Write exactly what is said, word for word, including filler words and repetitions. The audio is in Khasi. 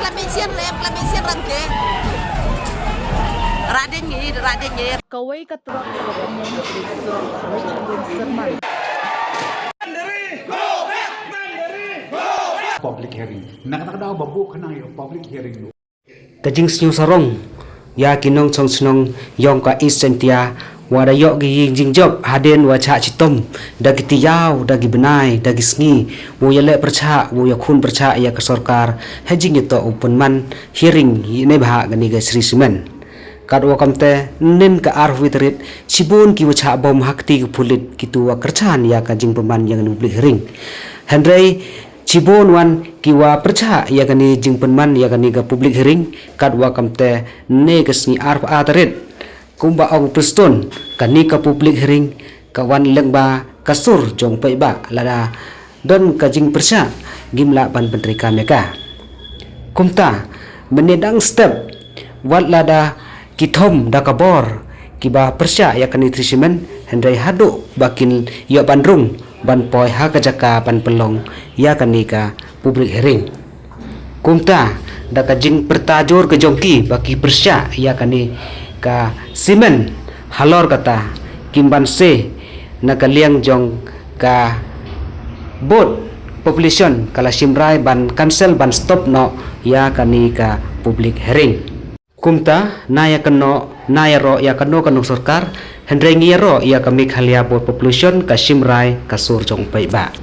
Kla mih sien rem, kla mih sien rem ke. Radin ngi, radin ngi. Kawei ka truck kaba kmen ka Richard Win Syrman. Public hearing. Na kata ka daw ba buh khnang ïa ka public hearing. Ka jingsngew sarong ïa ki nongshong shnong ïong ka East Jaintia wa da ïoh ki ïing jingjop hadien wa chah chitom da ki tyiaw, da ki bnai, da ki sngi, wow ïaleh pyrchah, wow ïakhun pyrchah ïa ka sorkar ha jingïatoh u pynman hearing ïa ne bha kane ka Shree Cement. Katwa kamte, ynnin ka arphew tarik shibun ki wa chah bom ha kti ka pulit, kitu wa kyrchan ïa ka jingpynman ïa kane ka public hearing. Hynrei shibun wan ki wa pyrchah ïa kane jingpynman ïa kane ka public hearing, katwa kamte ne ka sngi arphew ar tarik. Kumba ong Prestone, kane ka public hearing ka wan lyngba ka sur jong paidbah, lada don ka jingpyrshah ngim lah ban pyntreikam ïa ka. Kumta mynne dang step, wat lada ki thom da ka bor kiba pyrshah ïa kane Shree Cement, hynrei haduh ba kin ïoh ban rung ban poi ha ka jaka ban pynlong ïa kane ka public hearing. Kumta da ka jingpyrta jur ka jong ki ba ki pyrshah ïa kane ka cement, halor kata kim banse na ka liang jong ka Board Population ka la shim rai ban cancel, ban stop noh ïa kane ka public hearing. Kumta na ïa kano, na ïaroh ïa kano kano sorkar, hynrei ngi ïaroh ïa ka Meghalaya Board Population ka shim rai ka sur jong paidbah.